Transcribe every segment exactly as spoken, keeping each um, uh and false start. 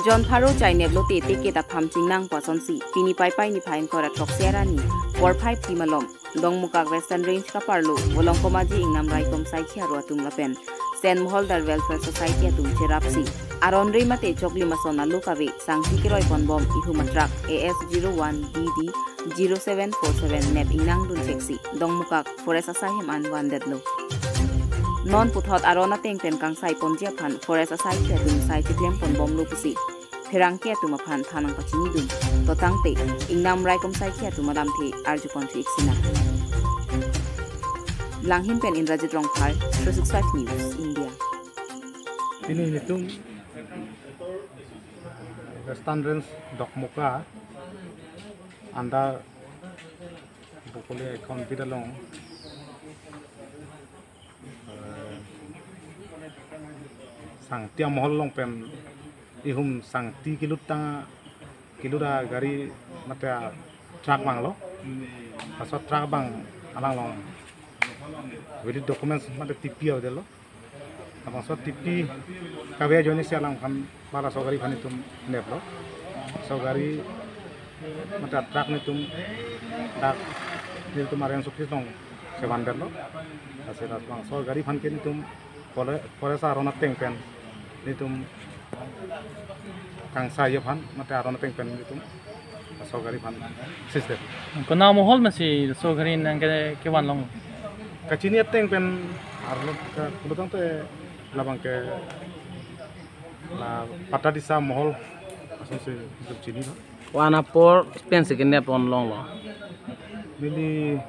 Jon pharo chainep lote ticket apham chingnang pu asonsi pini Paipai niphai ingkoi ra throksi arni porphai phli malom Dongmukak Western Range kaparlo Volongkom Aji Ingnam Raikom Saikhia aro atum lapen Sen Moholdar Welfare Society atum cherapsi aron re mate choklim ason alo kave sangti keroi ponbom ihum a truck A S zero one D D zero seven four seven nep ingnang dun cheksi Dongmukak Forest asai hem an vandetlo. Non puthot aron ateng pen kangsai ponji aphan Forest asai atum sai chiklem ponbomlo pusi pherangke atum aphan than nangpachinidun. To tangte Ingnam Raikom Saikhia atum alamthe arju ponthu ik sinang. Langhin pen Indrajit Rongphar, three six five News India. Pini nelitum Western Range Dokmoka under Bokole account bidalong, eh, sangti amohol along pen ihum sangti kelut tang kelut agari mate a truck vanglo. Laso truck abang alanglong valid documents mate T P avedetlo. Labangso T P kave ajoinesi alangphan ba laso gari aphan nelitum neplo. Laso gari mate a truck nelitum dak nelitum a range office along chevandetlo. Lasi labangso gari aphan ke nelitum Fore-, Forest aron ateng pen nelitum kangsai aphan mate aron ateng pen nelitum laso gari aphan seize det. Konat amohol masi laso gari nangke kevanlong? Kachini ateng pen arlo ke pulotangte labang ke la Patadisa amohol asonsi nelitum chinilo. Konat apor pensi kenep ponlonglo? Neli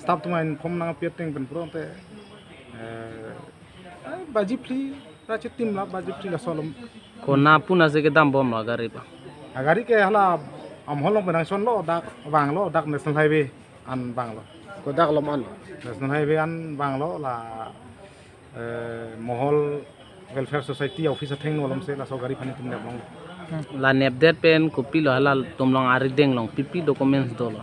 staff atum inform nangpi ateng pen pulotangte, eh, eh, baji phli, ra chitim la baji phli laso alom. Konat pu nasi kedambomlo gari pa? Agari ke hala amohol along pen nangchonlo, dak vanglo, dak National Highway an vanglo. Kodak alom an? National Highway an vanglo, la, eh, Mohol Welfare Society office athengno alomsi laso gari aphan nelitum neplong. La nepdet pen kopilo, hala atum along arideng along pipi documents dolo?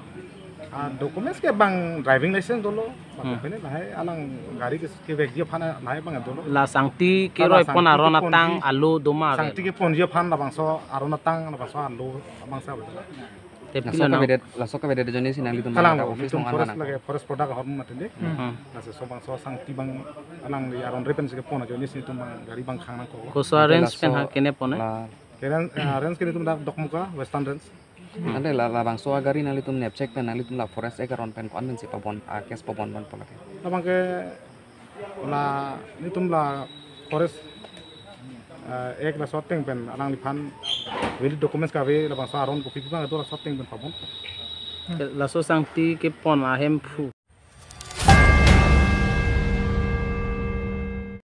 Ah, documents ke bang driving license dolo. Hmm. Bang pene lahai alang gari ke, kevekji aphan lahai bang dolo. La sangti keroi pon aron atang alo doma ave? Sangti keponji aphan labangso aron atang labangso alo abangsi ave. Te laso pilo nang kavedet, laso kavedet ajoinesi nanglitum kalang ada lo, office nelitum along forest anang lake, forest product ahormu mati de. Hmm. Laso labangso sangti bang alangli aron re pensi kepon ajoinesi nelitum bang gari bang khang nangkok. Koso a range pen ha kenep pon, eh? La ke range, eh, range ke nelitum dak Dokmoka Western Range. Ante la, labangso agari nanglitum nepchek pen nanglitum la Forest Act aron pen ko-an pensi pabon, a case pabon ponpo lake? Labang ke la nelitum la Forest, eh, Act laso ateng pen alangliphan valid documents kave, labangso aron kopi pi bang do laso ateng pen pabon. Laso sangti kepon ahemphu